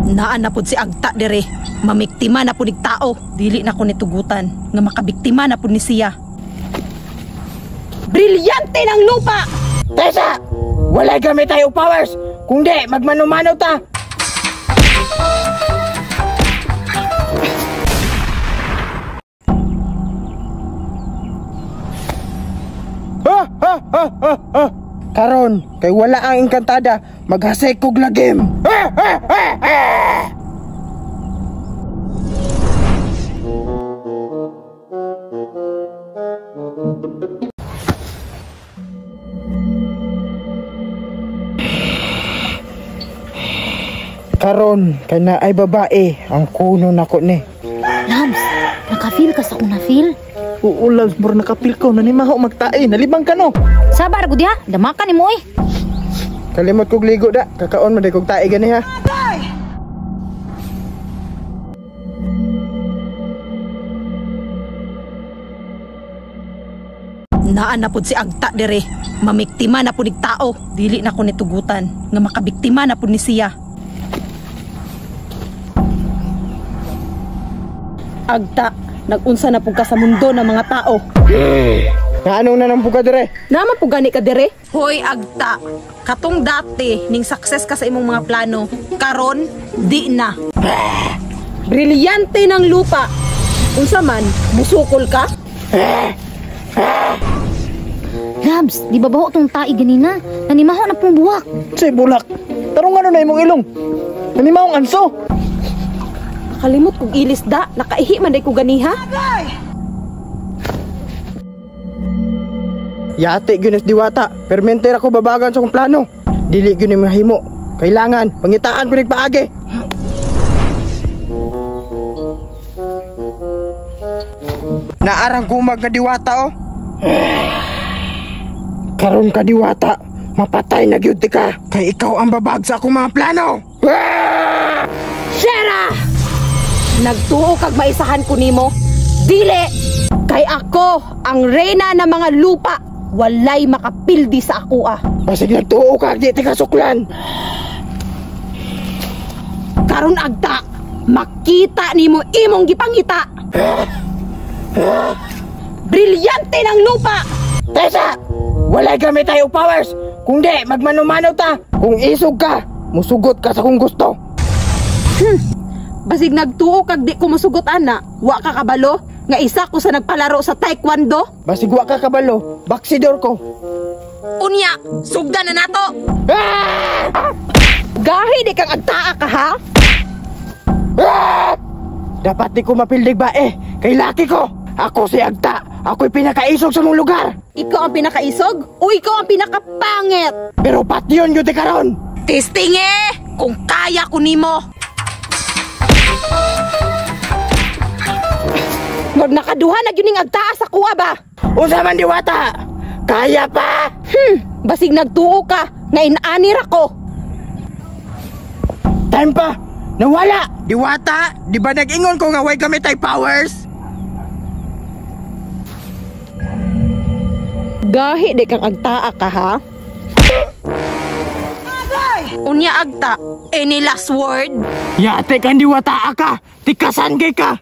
Naa na pud si Agta dire. Mamiktima na pud nig tao. Dili na ko nitugutan nga makabiktima na pud ni siya. Brilyante ng lupa! Tessa! Walay gamit tayo powers! Kung di, magmano-mano ta! Karon, kay wala ang engkantada, maghasik kog lagim. Karon, kay naay babae, ang kuno nako ni. Labs, naka-feel ka sa akong na-feel? Oo, Labs, mura naka-feel ko. Nanimaho magtae, nalibang ka no. Sabar gud ya, damakan nimo eh. Kalimot kog ligo da, kakaon man kog tae gani ha. Naa na pud si Agta dire. Mamiktima na pud nig tao. Dili na ko nitugutan nga makabiktima na pud ni siya. Agta, nagunsa na pud ka sa mundo ng mga tao. Naanong na nang ka dire? Naman pud gani ka dire? Hoy Agta, katong dati ning success ka sa imong mga plano, karon di na. Brilyante ng lupa. Unsa man, musukol ka? Labs, di ba baho tong tae ganina? Nanimaho na pong buwak. Say bulak, tarong ano na imong ilong? Nanimahong anso. Nakalimot kog ilis da, nakaihi man day ko ganiha. Yate gyud ni Diwata, permente ra ko babagan sa akong plano. Dili gyud ni mahimo. Kailangan pangitaan ko nagpaagi. Naarang kumag nga Diwata oh. Karon ka Diwata, mapatay na gyud ka. Kay ikaw ang babag sa akong mga plano. Shera! Nagtuo kag maisahan ko nimo? Dili! Kay ako ang reyna ng mga lupa. Walay makapildi sa ako ah. Basig nagtuo ka, di ka suklan. Karon Agta, makita nimo imong gipangita. Brilyante ng lupa! Tessa! Walay gamit tayo powers! Kung di, magmano-mano ta! Kung isog ka, musugot ka sa kung gusto. Basig nagtuo kag di ko musugot ana, wa ka kabalo nga isa ko sa nagpalaro sa taekwondo. Basig wa ka kabalo, baksidor ko. Unya, sugdan na nato. Gahi di kang agtaa ka ha? Dapat di ko mapildig ba eh, kay laki ko. Ako si Agta, ako'y pinakaisog sa mong lugar. Ikaw ang pinakaisog o ikaw ang pinakapangit? Pero pati yun yun karon. Testing eh, kung kaya ko nimo. Murag nakaduha na gyud ning agtaa sa kuha ba? Unsa man Diwata? Kaya pa? Basig nagtuo ka nga inaani ra ko. Time pa. Nawala. Diwata, di ba nag-ingon ko nga way gamit ay powers? Gahi di kang agtaa ka ha? Unya Agta, any last word? Yate kang Diwata ka. Tikasan kay ka.